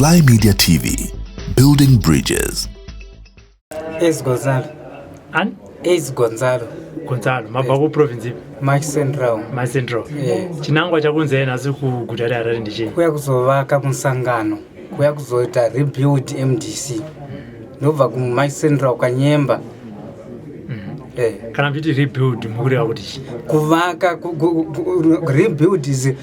Sly Media TV, building bridges. Ace Gonzalo. Ani? Ace Gonzalo. Gonzalo, mabva ku province ipi? March Central. March Central. Yes. Chinangwa chakunzai nhasi kuguta reHarare ndechei? Kuya kuzovaka musangano, kuya kuzoita rebuild MDC. Ndobva ku March Central Kanyemba. Eh. Kana muchiti rebuild mukureva kuti chii? Kuvaka rebuild is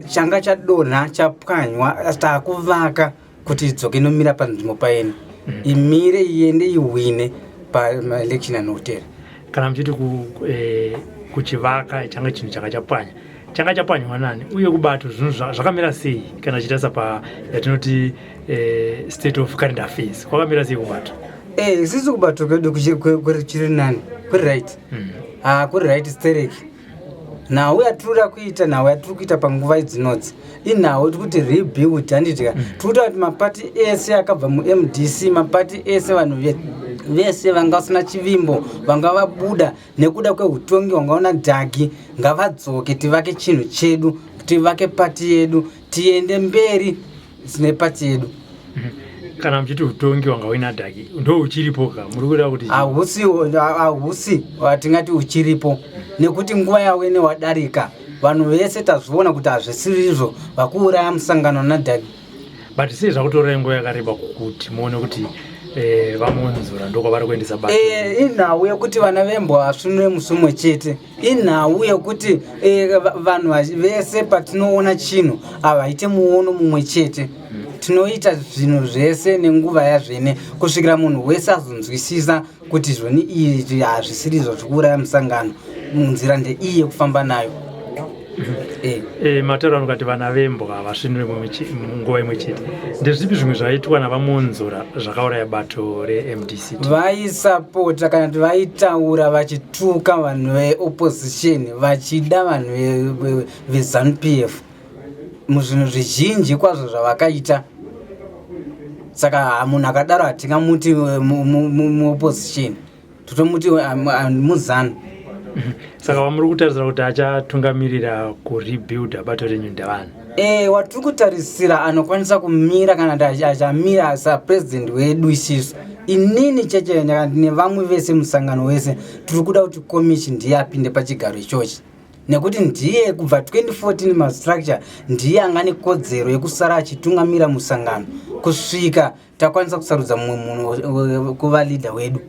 changa chadonha chapwanywa takuvaka kuti idzoke inomira panzvimbo paino imire iende ihwine pamaelection anotera. Kana muchiti kuchivaka changa chinhu changa chapwanya, changa chapwanywa nani uye kubato zvinhu zvakamira sei kana chitarisa pa yatinoti state of current affairs kwakamira sei kubato? Isusu kubato kwedu chiri nani, kuri right. Kuri right stereki. Nhau yatiri kuita, nhau yatiri kuita panguva idzinodzi inhau tiri kuti rebuild, handiti ka? Tiri kuita kuti mapati ese akabva muMDC, mapati ese, vanhu vese vanga vasina chivimbo, vanga vabuda nekuda kweutongi hwanga una Dhagi, ngavadzoke tivake chinhu chedu, tivake pati yedu, tiende mberi nepati yedu. Kana muchiti utongi hwanga huina Dhagi ndo uchiripo ka, muri kureva kuti chii? Hausi watingati uchiripo, nekuti nguva yawene wadarika. Vanhu vese tazviona kuti hazvisirizvo vakuuraya musangano naDhagi. But sei zvakutorai nguva yakareba kuti muone kuti vaMwonzora ndokwavari kuendesa bato? Inhau yekuti vana vembwa vasvinure musi umwe chete. Inhau yekuti vanhu vese patinoona chinhu havaite muono mumwe chete. Tinoita zvinhu zvese nenguva yazvene kusvikira munhu wese azonzwisisa kuti zvoni izvi hazvisiri izvo zvikuuraya musangano, nzira ndeiyi yekufamba nayo. Matauro anokati vana vembwa vasvinure munguva imwe chete. Ndezvipi zvimwe zvaitwa navaMwonzora zvakauraya bato reMDC? Vaisapota kana kuti vaitaura vachituka vanhu veopposition, vachida vanhu veZANU PF muzvinhu zvizhinji kwazvo zvavakaita. Saka munhu akadaro hatingamuti muopposition, totomuti muZANU. Saka vamuri kutarisira kuti achatungamirira kurebuilda bato renyu ndevanhu? Watiri kutarisira anokwanisa kumira kana kuti achamira sapresident wedu isisu, inini cheche nevamwe vese musangano wese, tiri kuda kuti Komichi ndiye apinde pachigaro ichochi, nekuti ndiye kubva 2014 mastructure ndiye anga nekodzero yekusara achitungamira musangano kusvika takwanisa kusarudza mumwe munhu kuva leader wedu.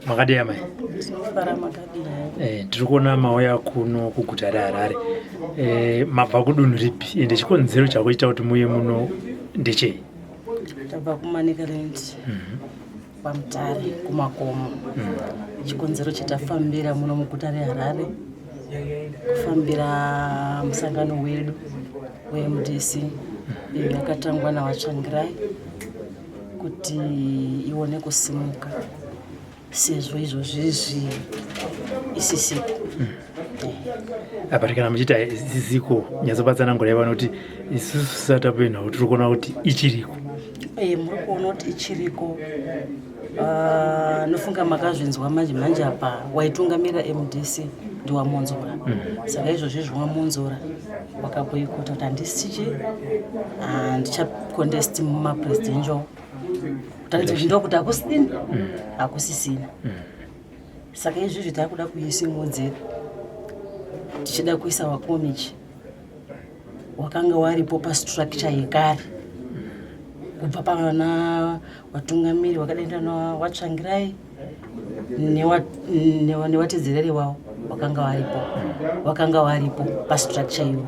Makadii amai? Tinofara, makadii? Tiri kuona mauya kuno kuguta reHarare. Mabva kudunhu ripi, ende chikonzero chakuita kuti muye muno ndechei? Tabva kuManicaland, paMutare, kumakomo. Chikonzero chatafambira muno muguta reHarare kufambira musangano wedu weMDC iyo yakatangwa naVaTsvangirai kuti ione kusimuka, sezvo izvozvizvi isisipo. Apa kana muchiita isisiko, nyatsobatsanangura iva, nokuti isusu satape nhau tiri kuona kuti ichiriko. Muri kuona kuti ichiriko. Ah, nofunga makazvinzwa manje manje apa, waitungamira MDC ndiwaMwonzora. Saka izvozvizvi waMwonzora wakaboikota kuti handisichi, handichacontest mumapresidential, kuti ndokuti hakusidini, hakusisina. Saka izvizvi takuda kuisimudzira, tichida kuisa waKomichi wakanga waripo pastructure yekare kubva pavana vatungamiri wakadaenda waTsvangirai newatedzereri wavo wakanga varipo, wakanga varipo pastructure iwo.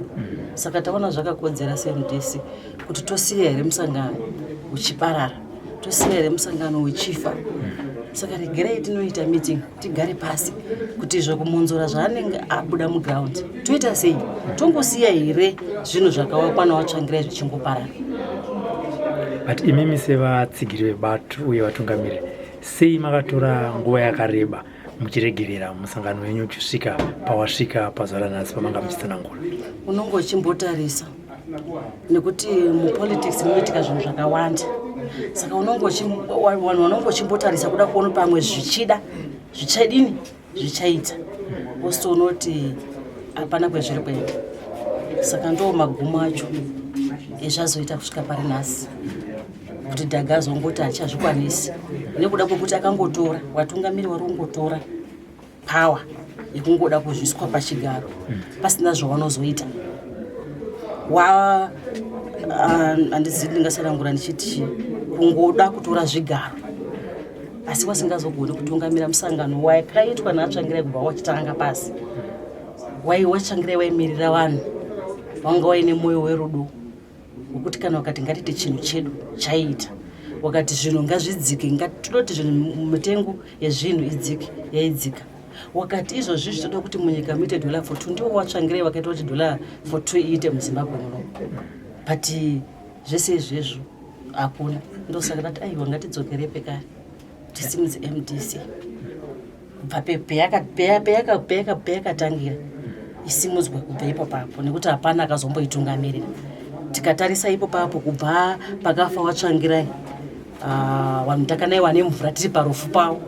Saka taona zvakakodzera seMDC kuti tosiya here musangano uchiparara, tosiya here musangano uchifa? Saka regerai tinoita meeting, tigare pasi kuti zvokuMwonzora zvaanenge abuda muground toita sei? Tongosiya here zvinhu zvakawakwa nawaTsvangirai zvichingoparara? But imimi sevatsigiri vebato uye vatungamiriri, sei makatora nguva yakareba muchiregerera musangano wenyu uchisvika pawasvika pazuva ranhasi pamanga muchitsanangura? Unonge uchimbotarisa nekuti mupolitics munoitika zvinhu zvakawanda, saka unonge vanhu vanonge uchimbotarisa kuda kuona pamwe zvichida zvichadini, zvichaita, wositoona kuti hapana kwezviri kuenda. Saka ndo magumo acho. Zvazoita kusvika pari nhasi kuti Dhaga azongoti hachazvikwanisi nekuda kwekuti akangotora vatungamiri vari kungotora power yekungoda kuzviswa pachigaro pasina zvawanozoita. Wa handizivi ndingasanangura ndichiti kungoda kutora zvigaro asi wasingazogoni kutungamira musangano wakaitwa naTsvangirai kubva wachitanga pasi. WaTsvangirai waimirira vanhu, wanga waine mwoyo werudo wekuti kana wakati ngatiite chinhu chedu chaiita, wakati zvinhu ngazvidzike, ngatidoti zvinhu mitengo yezvinhu idzike, yaidzika. Wakati izvozvi zvitoda kuti munyika muite dollar for two, ndiwo waTsvangirai wakaita kuti dollar for two iite muZimbabwe muno. But zvese izvezvo hakuna. Ndosaka tati aiwa, ngatidzokere pekare, tisimudze MDC kubva peyakatangira, isimudzwe kubva ipo papo, nekuti hapana akazomboitungamirira. Tikatarisa ipo papo kubva pakafa waTsvangirai, vanhu takanaiwa nemvura tiri parufu pavo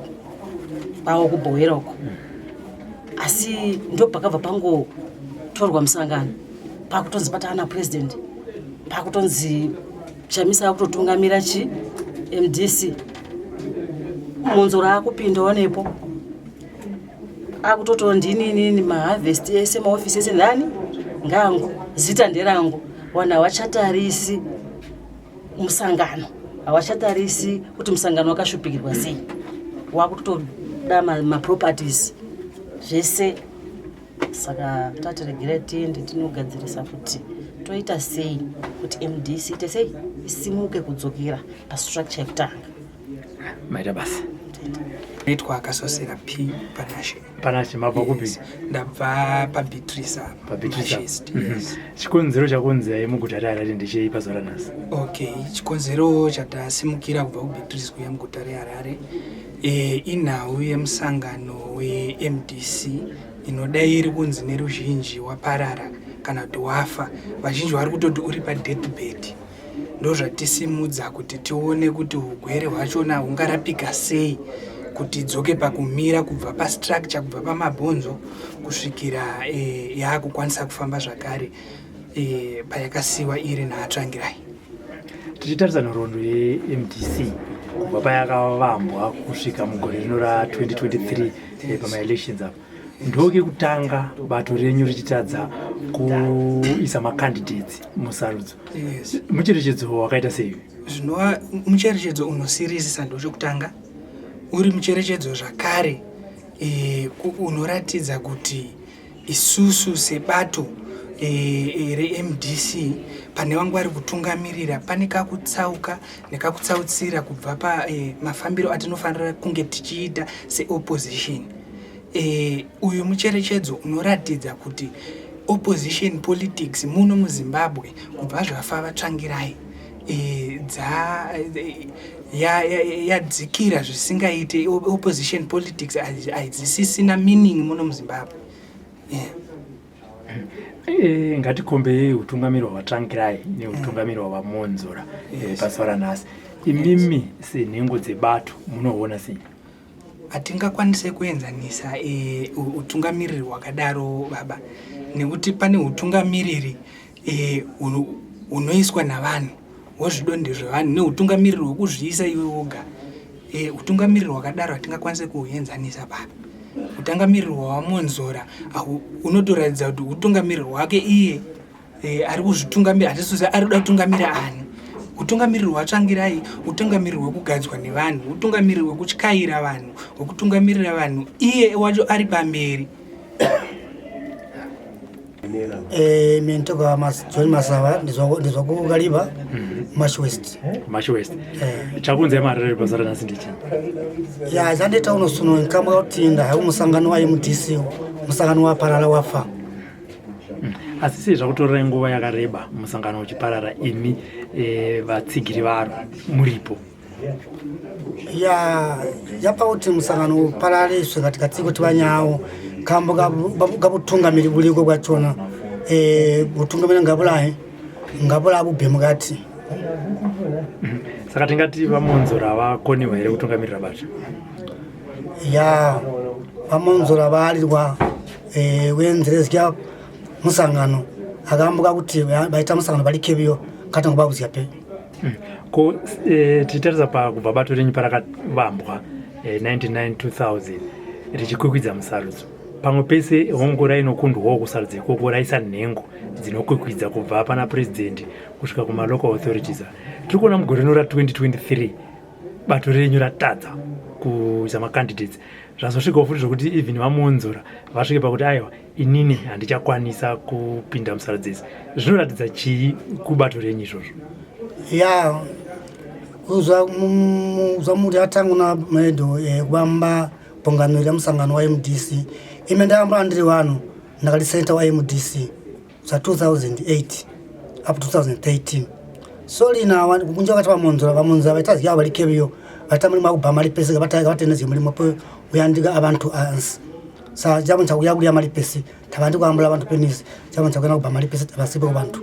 pavo kuBhowera uko, asi ndo pakabva pangotorwa musangano, pakutonzi pataana president, pakutonzi Chamisa akutotungamira chi MDC. Monzora akupindawo nepo, akutoto ndininini maharvest ese, maofisi ese ndani ngangu, zita nderangu. Vanhu havachatarisi musangano, havachatarisi kuti musangano wakashupikirwa sei, wakutoda maproperties zvese. Saka tati regerai tiende tinogadzirisa kuti toita sei kuti MDC ite sei, isimuke kudzokera pastructure yekutanga. Maita basa. Naitwa Akasosera P Panashe. Panashe, mabva kupi? Ndabva paBeatrice apa. PaBeatrice. Mashest, yes. Chikonzero chakunzai muguta reHarare ndechei pazuva ranhasi? Okay, chikonzero chatasimukira kubva kuBeatrice kuuya muguta reHarare inhau yemusangano weMDC inodai iri kunzi neruzhinji waparara kana kuti wafa. Vazhinji vari kutoti uri padeathbed. Ndozvatisimudza kuti tione kuti ugwere hwachona hungarapika sei kuti idzoke pakumira kubva pastructure, kubva pamabhonzo kusvikira yaakukwanisa kufamba zvakare payakasiwa iri naaTsvangirai. Tichitarisa nhoroondo yeMDC kubva payakavambwa kusvika mugore rino ra2023 pamaelections apa, ndokekutanga bato renyu richitadza kuisa macandidates musarudzo. Yes. Mucherechedzo wakaita sei? Zvinova mucherechedzo unosirisisa, ndochekutanga uri mucherechedzo zvakare unoratidza kuti isusu sebato reMDC pane vangu vari kutungamirira pane kakutsauka nekakutsautsira kubva pamafambiro atinofanira kunge tichiita seopposition. Uyu mucherechedzo unoratidza kuti opposition politics muno muZimbabwe kubva zvafa vaTsvangirai yadzikira zvisingaite. Opposition politics haidzisisina meaning muno muZimbabwe, yeah. Ngatikombei utungamiri hwaVaTsvangirai neutungamiri hwaVaMonzora pazuva ranhasi. Imimi senhengo dzebato munoona sei? Hatingakwanise kuenzanisa utungamiriri hwakadaro, baba, nekuti pane utungamiriri hunoiswa navanhu wozvido ndezvevanhu neutungamiriri hwekuzviisa iwe woga. Utungamiriri hwakadaro hatingakwanise kuhuenzanisa, baba. Utungamiriri hwaVaMonzora unotoratidza kuti utungamiriri hwake iye ari kuzvitungamira, hatisuzi ari kuda kutungamira ani. Utungamiriri hwaTsvangirai utungamiriri hwekugadzwa nevanhu, utungamiriri hwekutyaira vanhu, hwekutungamirira vanhu iye wacho ari pamberi. Mine ntoka John Masava, ndizwa kuKaliba, Mash West. Mash West. Chakunzai muHarare pazuva ranhasi ndechii? Ya, chandiita unosuno nkamba kuti ndahayi musangano wa MDC, musangano waparara, wafa. Asi sei zvakutorerai nguva yakareba musangano uchiparara, imi vatsigiri varo muripo? Ya, yapa kuti musangano uparare iswe katikatsi kuti vanyawo kambo kabutungamiri buliko bwachona, butungamiri ngabulahe ngabula bubve mukati. Saka tingati VaMonzora vakoniwa here kutungamirira bato? Ya, VaMonzora vaalirwa kuenzerezya musangano, akambo kakuti baita musangano balikebiyo. Kata ngubabuzya pe. Ko tichitarisa pakubva bato renyu parakavambwa 99 2000 richikwikwidza musarudzo, pamwe pese hongu rainokundwawo kusarudzo ikoko, raisa nhengo dzinokwikwidza kubva pana purezidendi kusvika kumalocal authorities. Tiri kuona mugore rino ra2023 bato renyu ratadza kuisa macandidates. Zvazosvikawo futi zvokuti even vaMwonzora vasvike pakuti, "Aiwa, inini handichakwanisa kupinda musarudzo idzi." Zvinoratidza chii kubato renyu izvozvo? Ya, kuzwa muri atangu na medo kubamba bungano lya musangano wa MDC, ime ndakambula ndiri wano, ndakali senator wa MDC za 2008 up to 2013. So lina kunja wakati vaMwonzora, vaMwonzora vaita balikebiyo, vaita mulimo akubba malipesi, gabatenezya mulimo pe uyandika abantu ansi. Sa jabo nchakuya kulya malipesi, tabandi kuambula abantu penisi, jabo nchakuyenda kubba malipesi, tabasibe kubantu.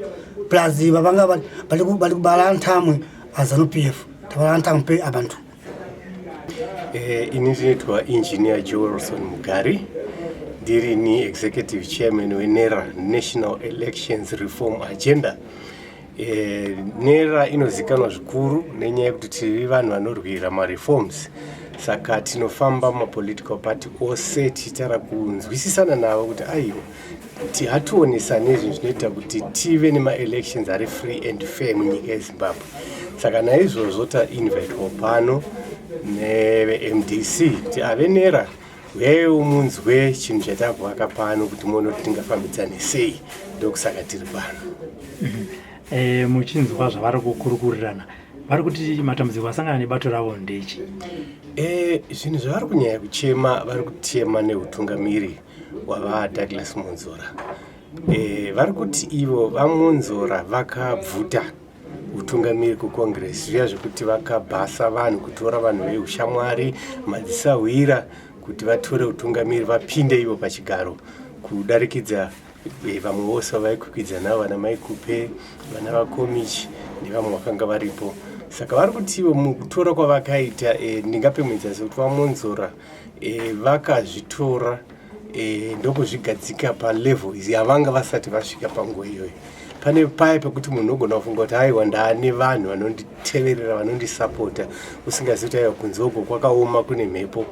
Plus babanga bali kubala ntamwe a ZANU PF, tabala ntamwe pe abantu. Ini ndinoitwa Engineer Joelson Mugari, ndiri ni executive chairman weNERA, National Elections Reform Agenda. NERA inozikanwa zvikuru nenyaya yekuti tiri vanhu vanorwira mareforms, saka tinofamba mumapolitical party ose tichitara kunzwisisana navo kuti aiwa, hationesane zvinhu zvinoita kuti tive nemaelections ari free and fair munyika yeZimbabwe. Saka naizvozvo tainvitwa pano neveMDC kuti ave NERA, uyaiwo munzwe chinhu chatakuvaka pano kuti muone kuti tingafambidzane sei. Ndokusaka tiri pano. Muchinzwa zvavari kukurukurirana, vari kuti matambudziko asangana nebato ravo ndechi? Zvinhu zvavari kunyanya kuchema, vari kuchema neutungamiri hwavaDouglas Mwonzora. Vari kuti ivo vaMwonzora vakabvuta utungamiri kucongress, zviya zvekuti vakabhasa vanhu, kutora vanhu veushamwari, madzisahwira, kuti vatore utungamiri, vapinde ivo pachigaro kudarikidza vamwe vose vavaikwikwidza navo, vana Maikupe, vana vaKomichi nevamwe vakanga varipo. Saka vari kuti ivo mukutora kwavakaita, ndingape muenzaniso kuti vaMwonzora vakazvitora ndokuzvigadzika palevel yavanga vasati vasvika panguva iyoyo. Pane paya pekuti munhu unogona kufunga kuti, "Aiwa, ndaane vanhu vanonditeverera, vanondisapota," usingazivi kuti aiwa, kunze uko kwakaoma, kune mhepo.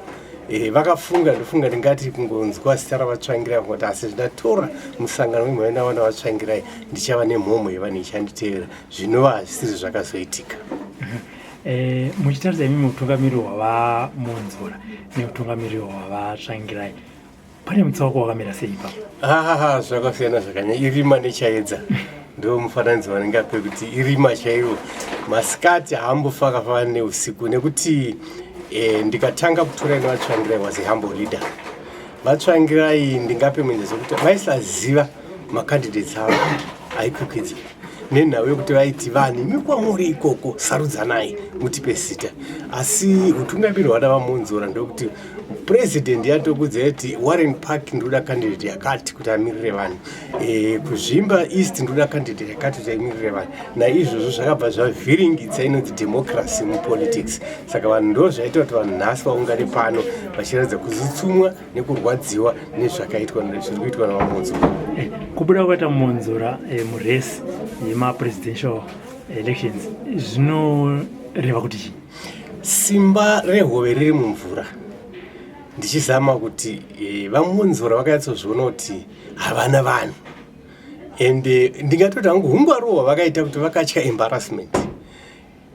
Vakafunga, ndofunga ndingati kungonzwa zita ravaTsvangirai, kuti asi zvindatora musangano wemhai vana vaTsvangirai, ndichava nemhomho yevanhu ichanditevera, zvinova hazvisiri zvakazoitika. Muchitarisa imimi utungamiri hwavaMwonzora neutungamiri hwavaTsvangirai, pane mutsauko wakamira sei ipapo? Ahaha, zvakasiyana zvakanyanya, irima nechaedza. Ndo mufananidzo vanengape kuti irima chairo, masikati haambofa akafanana neusiku. Nekuti ndikatanga kutora ino, vaTsvangirai was a humble leader. VaTsvangirai, ndingape muenzaniso kuti vaisaziva macandidates avo aikwikwidza, nenhau yekuti vaiti, "Vanhu imi kwamuri ikoko, sarudzanai mutipe zita." Asi utungamiri hwana vaMwonzora ndokuti purezidendi yatokudza kuti Warren Park ndoda candidate yakati kuti amirire vanhu, kuZvimba East ndoda candidate yakati kuti amirire vanhu. Naizvozvo zvakabva zvavhiringidza inonzi democracy mupolitics. Saka vanhu, ndo zvaita kuti vanhu nhasi vaungane pano vachiratidza kuzutsumwa nekurwadziwa nezvakaitwa, zviri kuitwa navaMwonzora. Kubuda kwaita Mwonzora muresi yemapresidential elections zvinoreva kuti chii? Simba rehove riri mumvura. Ndichizama kuti vaMwonzora vakanyatsozviona kuti havana vanhu, and ndingatoti hangu ungwaru hwavakaita kuti vakatya embarrassment,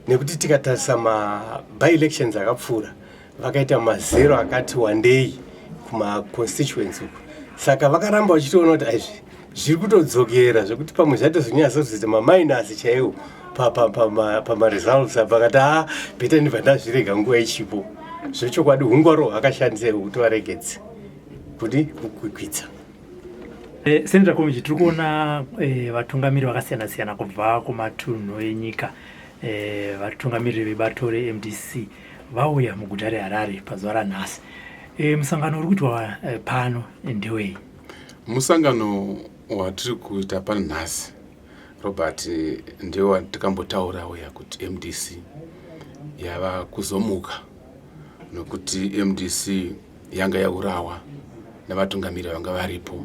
nekuti tikatarisa maby-elections akapfuura, vakaita mazero akati wandei kumaconstituents uku. Saka vakaramba vachitoona kuti aizvi zviri kutodzokera, zvekuti pamwe zvatozonyatsa kuzoita maminus chaiwo pamaresults. Pakati, "A, better ndibva ndazvirega nguva ichipo." Zvechokwadi ungwaru hwakashandisa hwekuti varegedze kuti kukwikwidza. Senator Komichi, tiri kuona vatungamiri vakasiyana siyana kubva kumatunhu enyika, vatungamiriri vebato reMDC vauya muguta reHarare pazuva ranhasi. Musangano uri kuitwa pano ndewei? Musangano watiri kuita pano nhasi, Robert, ndiwo watikambotaura uya kuti MDC yava kuzomuka, nokuti MDC yanga yaurawa nevatungamiri vanga varipo.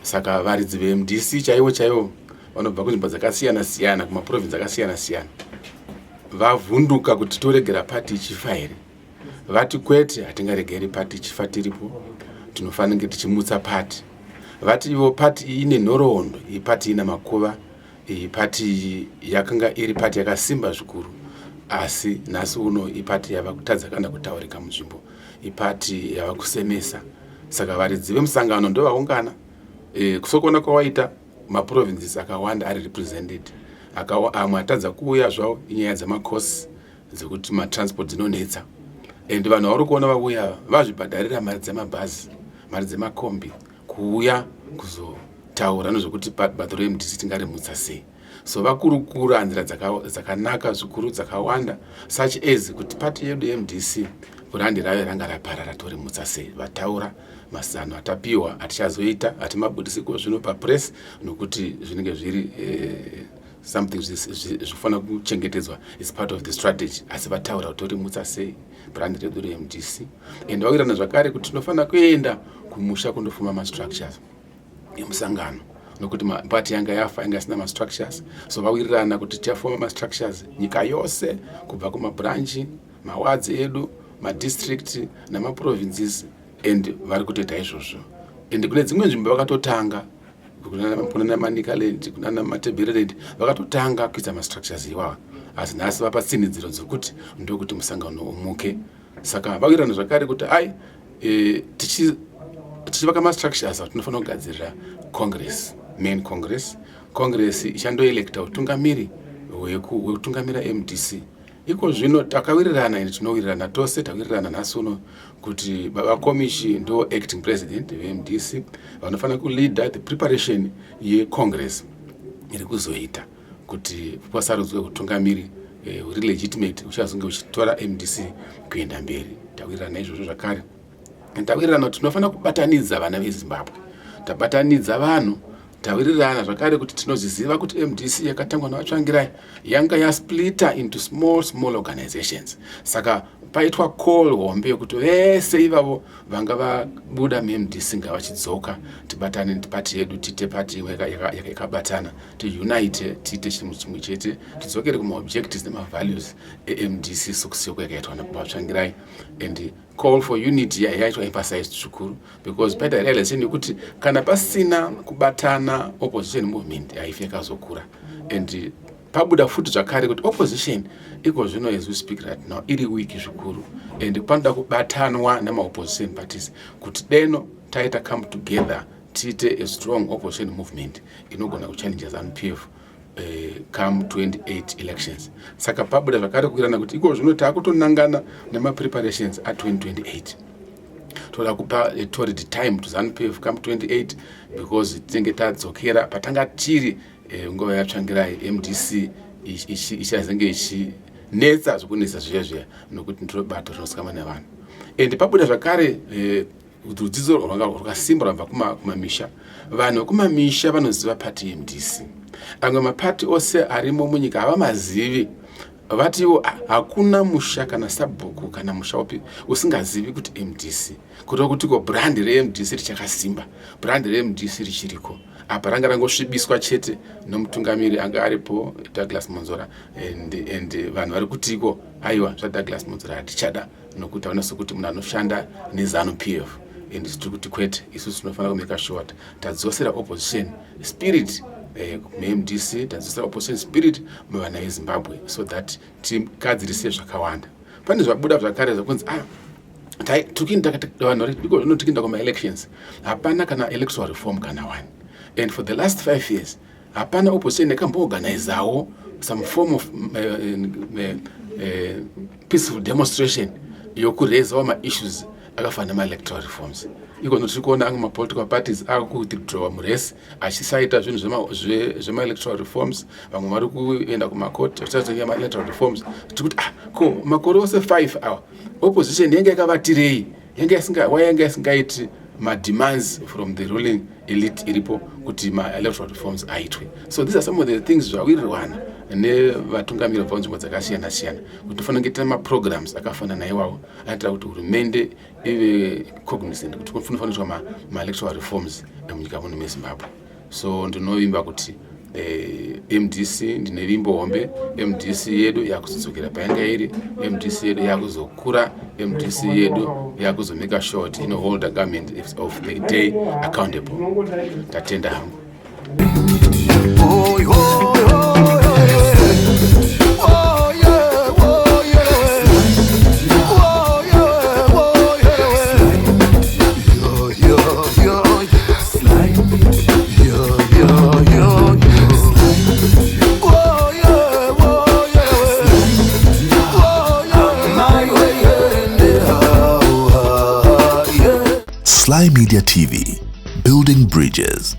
Saka varidzi veMDC chaivo chaivo Vanobva kunzvimbo dzakasiyana siyana, kumaprovinsi akasiyana siyana. Vavhunduka kuti toregera pati ichifa here. Vati kwete, hatingaregeri pati ichifa, tiripo, tinofanira tichimutsa pati. Vati ivo pati iyi ine nhoroondo, iyi pati ina makuva, iyi pati yakanga iri pati yakasimba zvikuru, asi nhasi uno ipati yava kutadza kana kutaurika munzvimbo, ipati yava kusemesa. Saka varidzi vemusangano ndovaungana. Sokuona kwawaita, maprovinces akawanda ari represented. Amwe atadza kuuya zvavo inyaya dzemacosts dzekuti matransport dzinonetsa, and vanhu vauri kuona vauya vazvibhadharira mari dzemabhazi, mari dzemakombi, kuuya kuzotaura nezvekuti bato reMDC tingarimutsa sei. So vakurukura nzira dzakanaka zvikuru dzakawanda, such as kuti pati yedu yeMDC, brand rayo ranga raparara, torimutsa sei. Vataura mazano atapiwa, hatichazoita, hatimabudisiko zvino papress nokuti zvinenge zviri something zvifanira kuchengetedzwa is part of the strategy. Asi vataura kuti torimutsa sei brand redu reMDC, and vawirirana zvakare kuti tinofanira kuenda kumusha kundofuma mastructures emusangano, nokuti pati yanga yafa, yanga isina mastructures. So vawirirana kuti tichafoma mastructures nyika yose, kubva kumabranchi, mawards edu, madistrict namaprovinces, and vari kutoita izvozvo. And kune dzimwe nzvimbo vakatotanga, kunana Manicaland, kunana Matebeleland, vakatotanga kuisa mastructures iwawa, asi nhasi vapa tsinhidziro dzekuti ndokuti musangano umuke. Saka vawirirana zvakare kuti ai, tichivaka mastructures, tinofanira kugadzirira congress, main congress. Congress ichandoelecta utungamiri hwekutungamira MDC. Iko zvino takawirirana, ende tinowirirana tose, tawirirana nhasi uno kuti baba Komichi ndo acting president veMDC, vanofanira kuleada the preparation yecongress iri kuzoita kuti pasarudzwe utungamiri huri legitimate, huchazonge huchitora MDC kuenda mberi. Tawirirana izvozvo zvakare. Tawirirana kuti tinofanira kubatanidza vana veZimbabwe, tabatanidza vanhu. Tawirirana zvakare kuti tinozviziva kuti MDC yakatangwa navaTsvangirai yanga yasplita into small small organizations. Saka paitwa call hombe yekuti vese ivavo vanga vabuda muMDC ngavachidzoka, tibatane pati yedu, tiite pati imwe yakabatana, tiunite, tiite chinhu chimwe chete, tidzokere kumaobjectives nemavalues eMDC sokusiyoko yakaitwa naVaTsvangirai. And call for unity yaitwa emphasized zvikuru, because paita realization yekuti kana pasina kubatana, opposition movement haifi yakazokura. And pabuda futi zvakare kuti opposition iko zvino, as we speak right now, iri weak zvikuru, and panoda kubatanwa nemaopposition parties kuti deno taita come together, tiite a strong opposition movement inogona kuchallenge ZANU PF come 28 elections. Saka pabuda zvakare kuwirana kuti iko zvino taakutonangana nemapreparations a2028. Toda kupa a torrid time to ZANU PF come 28, because tinenge tadzokera patanga tiri nguva yaTsvangirai. MDC ichazenge ichinetsa zvokunetsa zviya zviya, nokuti ndiro bato rinosikama nevanhu. And pabuda zvakare rudzidzo rwanga rwakasimba rwabva kumamisha. Vanhu vekumamisha vanoziva pati yeMDC. Amwe mapati ose arimo munyika havamazivi. Vatiwo hakuna musha kana sabhuku kana musha upi usingazivi kuti MDC, kureva kuti ko brand reMDC richakasimba, brand reMDC richiriko. Apa ranga rangosvibiswa chete nomutungamiri anga aripo, Douglas Monzora, and vanhu vari kutiko aiwa, zvaDouglas Monzora hatichada, nokuti haona sekuti munhu anoshanda neZANU PF. And tiri kuti kwete, isusu tinofanira kumake sure kuti tadzosera opposition spirit muMDC, tadzosera opposition spirit muvana veZimbabwe, so that tigadzirise zvakawanda. Pane zvabuda zvakare zvekunzi vanhu iko zvino tikienda kumaelections, hapana kana electoral reform kana one, and for the last 5 years hapana opposition yakamboorganizawo some form of peaceful demonstration yokurezawo maissues akafanana nemaelectoral reforms. Iko tiri kuona amwe mapolitical parties akuwithdrawa murace, achisaita zvinhu zvemaelectoral reforms. Vamwe vari kuenda kumakoti vachiita maelectoral reforms. Tiri kuti ko makore ose 5 awa opposition yange yakavatirei? Why yanga isingaiti mademands from the ruling elite iripo kuti maelectoral reforms aitwe? So these are some of the things zvawirirwana nevatungamiri vabva kunzvimbo dzakasiyana siyana, kuti tofanira kunge tine maprograms akafanana iwawo anoitira kuti hurumende ive cognizant kuti kunofanira kuitwa maelectoral reforms emunyika muno meZimbabwe. So ndinovimba kuti Eh, mdc ndine vimbo hombe mdc yedu yakuzodzokera payanga iri mdc yedu yakuzokura mdc yedu yakuzomeka sure kuti inoholda government of the day accountable tatenda hangu Sly Media TV, building bridges.